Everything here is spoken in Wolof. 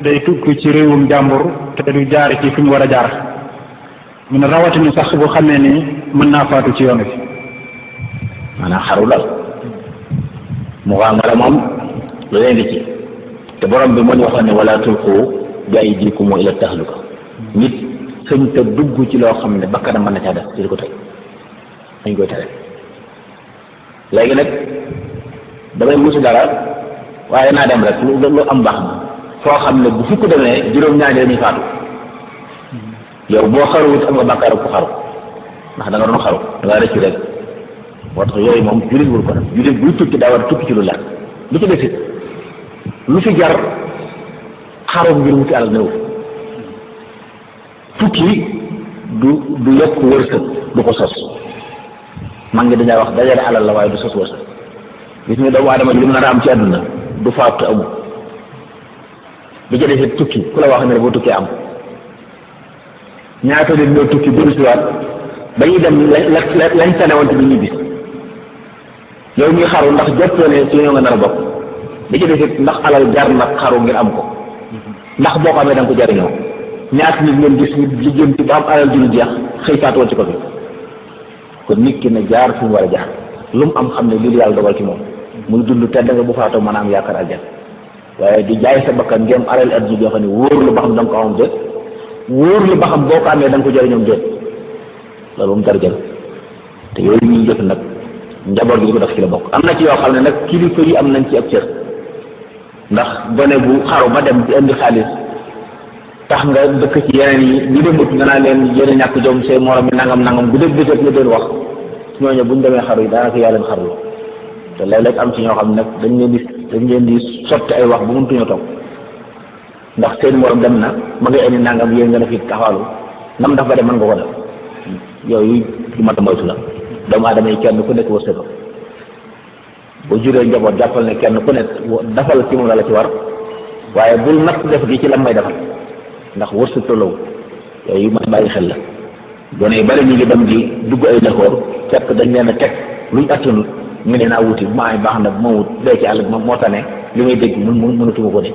day tukki ci réewum jàmbur te du jaar ci fi mu war a jaar mu ne rawatina sax bu xamee ni mën naa faatu ci yoon wi. maanaam xaru la mu xaamala moom lu leen di ci te borom bi moo ñu waxoon ne wala tulqu bi aydikum ila tahluka nit sëñ te dugg ci loo xam ne bakkanam mën na caa def ci li ko tey dañ koy tere léegi nag damay musu dara waaye naa dem rek lu am baax na foo xam ne bu fukk demee juróom-ñaari dañuy faatu yow boo xaruwut am nga bàkkaar ku xaru ndax da nga doon xaru da ngaa rëcc rek moo tax yooyu moom jullit wul ko def jullit buy tukki daa war a tukki ci lu leer lu ci desit lu fi jar xaru ngir wuti alal néew tukki du yokk wërsëg du ko sos man ngi dañaa wax dajale alal la waaye du sos wërsëg gis nga doomu aadama ji li mu nar a am ci àdduna du faatu amul bi ci defee tukki ku la wax ne boo tukkee am ñaata nit ñoo tukki bu siwaat ba ñuy dem lañ tanewante bi ñu bis yow ñuy xaru ndax jottoo ne ci ñoo nga nar a bokk bi ci defee ndax alal jar na xaru ngir am ko ndax boo ko amee da nga ko jariñoo ñaata nit ngeen gis ñu liggéenti ba am alal ju jeex xëy faatu woon ci ko fi kon nit ki ne jaar fi mu war a jaar lu mu am xam ne lii yàlla dogal ci moom muy dund tedd nga bu faatoo mën a am yaakaar aljan waaye di jaay sa bakkan ngeen alal adduna yoo xam ne wóor la ba xam da nga ko am déet wóor la ba xam boo ko amee da nga ko jëriñoo déet loolu moom dara jël te yooyu ñuy jëf nag njaboot gi di ko def ci la bokk. am na ci yoo xam ne nag kilifa yi am nañ ci ab cër ndax gone bu xaru ba dem di indi xaalis tax nga dëkk ci yeneen yi ñu demut nga naa leen yéen a ñàkk jom say morom yi nangam bu dee bëccëg nga doon wax ñooñu buñ demee xaru yi daanaka yaa leen xarul te léeg-léeg am ci ñoo xam ne nag dañ leen di sotti ay wax bu mëntuñoo toog ndax seen morom dem na ma ngay indi nangam yéen nga ne fi taxawaalu nam daf ba dem mën nga ko def yooyu lu mat a moytu la doomu aadama yi kenn ku nekk wërsëgam boo juree njaboot jàppal ne kenn ku nekk dafal ci moom la ci war waaye bul natt def gi ci lam may defal ndax wërsëg tolloo yooyu ma bàyyi xel la gone yi bari ñu ngi dem di dugg ay lëxoor fekk dañ leen a teg luñ attanut ñu ne naa wuti bu ma ay baax na bu ma wut dee ci àll bi moo tane li may dégg mënatuma ko de